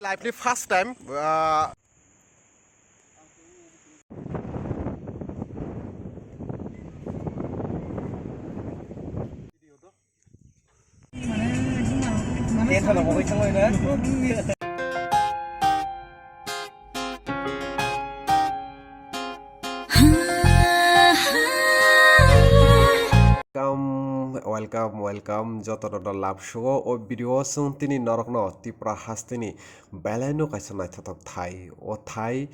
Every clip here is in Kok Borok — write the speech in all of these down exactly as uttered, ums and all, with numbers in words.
Life ni first time, ah, Welcome, welcome, welcome, joto no love show o video o chwng tini norokno Tripura hasteni belai no kaisa naithothok thai, o thai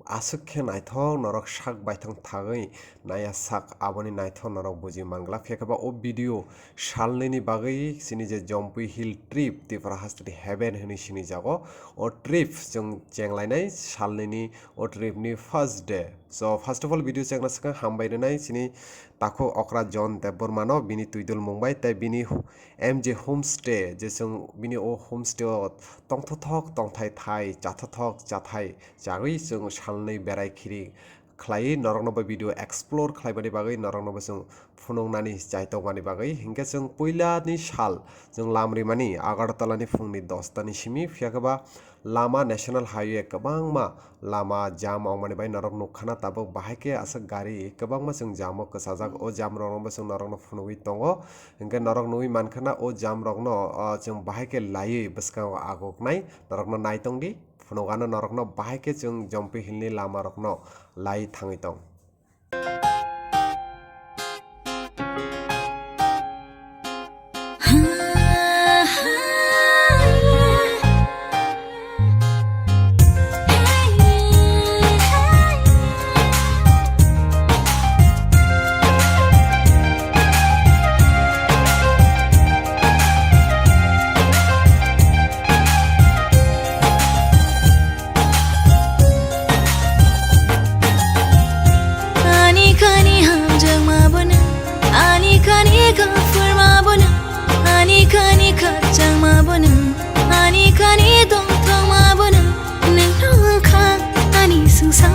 aswk khe naithok norok sak baithang thagwi naiya sak aboni naithok norok buji mangla, phiya khe ba o video salnwini bagwi chini je Jampui Hill trip Tripura hasteni heaven hwnwi sinijago, o trip chwng chenglainai salnwini o trip ni first day. So first of all video chengna swkang hambai rwnai chini takhuk okra John Debbarma no bini twidul mung bai tei bini hu-, M J homestay je chwng bini o homestay o tongthothok tongthai thai chathothok chathai chagwi chwng salnwi berai khiri khlaiwi norokno bo video explore khlaimani bagwi norokno bo chwng phunuknani chaitokmani bagwi hinkhe chwng puilani sal chwng lam rimani Agartala ni phungni dos ta ni simi phiya khe ba lama national highway kwbangma lama jam wngmani bai norok nukha na tabuk bahai khe aswk gari kwbangma chwng jam o kwchajak o jam rok no bo chwng norok no phunugwi tongo hinkhe norok nugwi mankha na o jam rok no, ah, chwng bahai khe laiwi bwskango aguknai norok no naitongdi phunugano norok no bahai khe chwng Jampui Hill ni lama rok no lai thangwi tong. Ani kani hamjakma bono, ani kani gafurma bono, ani kani khakchangma bono, ani kani tongthokma bono, nwng no wngkha ani swngchar.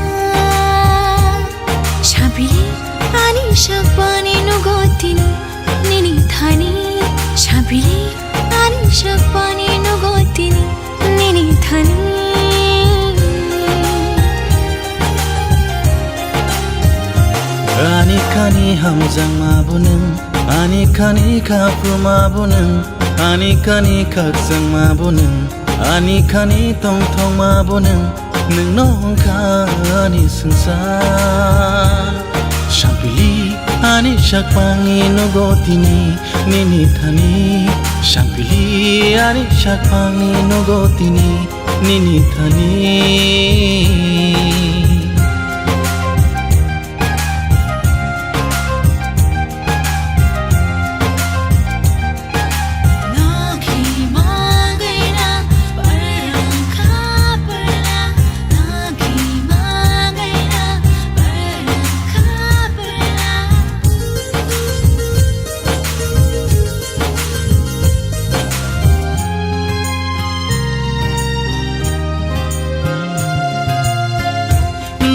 Sabili ani sakbani nugo tini nini thani, sabili ani sakbani nugo tini nini thani. Ani kani hamjakma bo nwng, ani kani gafurma bo nwng, ani kani khakchangma bo nwng, ani kani tongthokma bo nwng, nwng no wngkha ani swngchar. Sampili ani sakbani nugo tini nini thani, sampili ani sakbani nugo tini nini thani.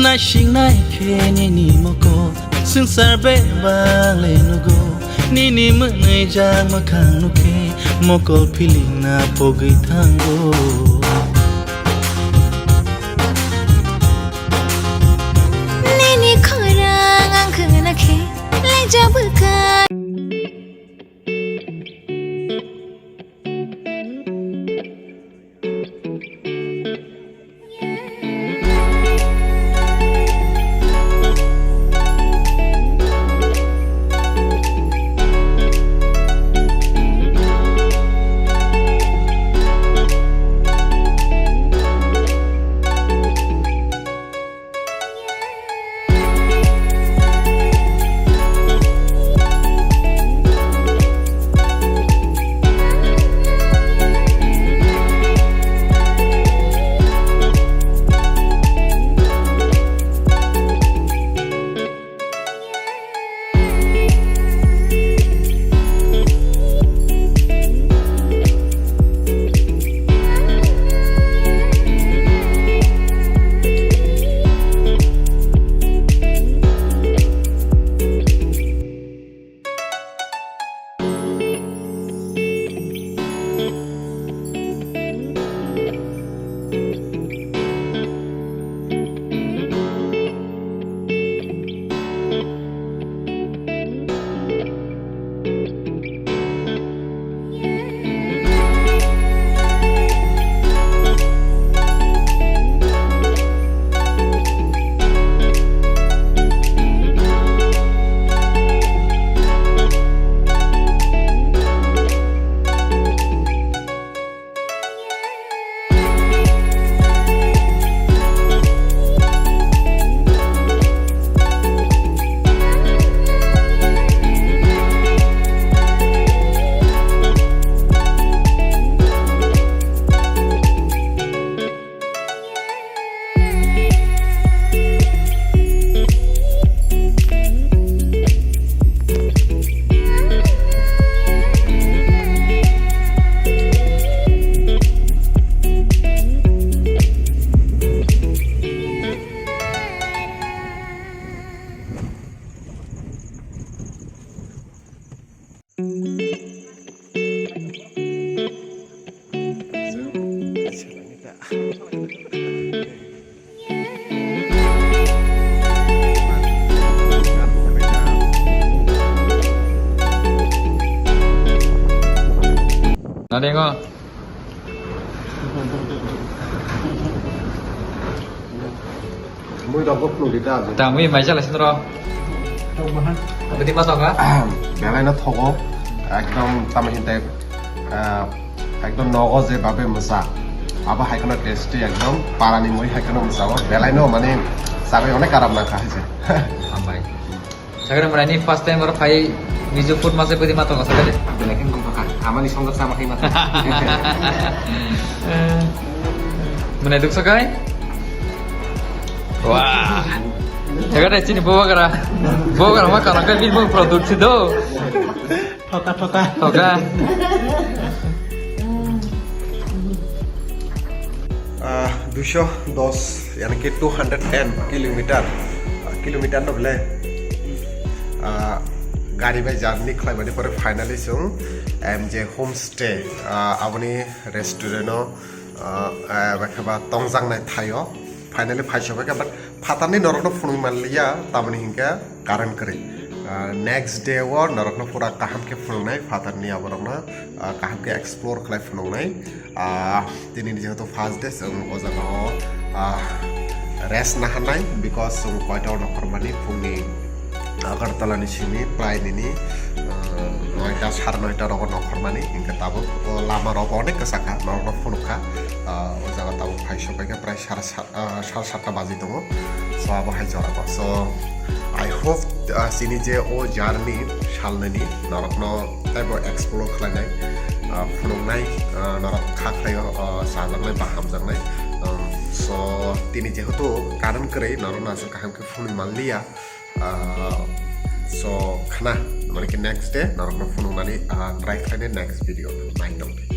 Naising nai khe nini mokol, swngchar bebak le nugo. Nini mwnwijak mwkhang nukhe, mokol philingna pogwi thango. Nini khorang ang khna khe, laijak bwkha. Mui rok bo phunuk di ta. Tangwi mai jala sindro. Bidi ma tonga? Belai no thogo. Ekdom tamo hinte, ah, ekdom nogo je babe mwsa. Abo hai kheno tasty ekdom. Parani mui hai kheno mwsa o. Belai no mane sabai onek karam nangkha hai se. Hambai. Sakre mura ni first time oro phai Mizo food mase pwdi ma tongo sakre. Belai khe mung thokha. Amani songjak sama khai ma. Mune duk sakai? Wah. Jaga dai chini boba gara. Boba gara ma kana kai bin product si do. Thoka, thoka. Thoka. Ah, duisho dos, yani ki two hundred ten kilometer, ah, kilometer no bole, ah, gari bai journey khlai bani pore finally chwng M J Homestay, ah, aboni restaurant o, ah, ah, bai khe ba tongjaknai thaio. Finally phai sobai kha, but phatarni norokno phunui manliya, tamoni hinkhe current kwrwi. Ah, next day o norokno pura kaham khe phunuknai, phatarni aborokno, ah, kaham khe explore khlai phunuknai. Ah, tini jehetu first day, chwng o jaga o, ah, rest naharnai, because chwng koita o nokhormani phungni Agartala ni simi prai nini, ah, noita, sare noita rogo nokhormani, hinkhe tabuk o lama rogo onek kwchakha, norokno phunukha, ah, o jaga tabuk phai sopaikha prai sare sat ah, sal satta baji tongo. So, abo hai jora ko. So, I hope, ah, chini je o journey salnani norokno teibo explore khlainai, ah, phunuknai, ah, norok kha khlaio, ah, chajaknai ba hamjaknai. Um, so, tini jehetu current kwrwi norokno aswk kaham khe phunui manliya. Ah, so, khna, mane ki next day norokno phunuknani, ah, try khlainai next video. Naitokdi.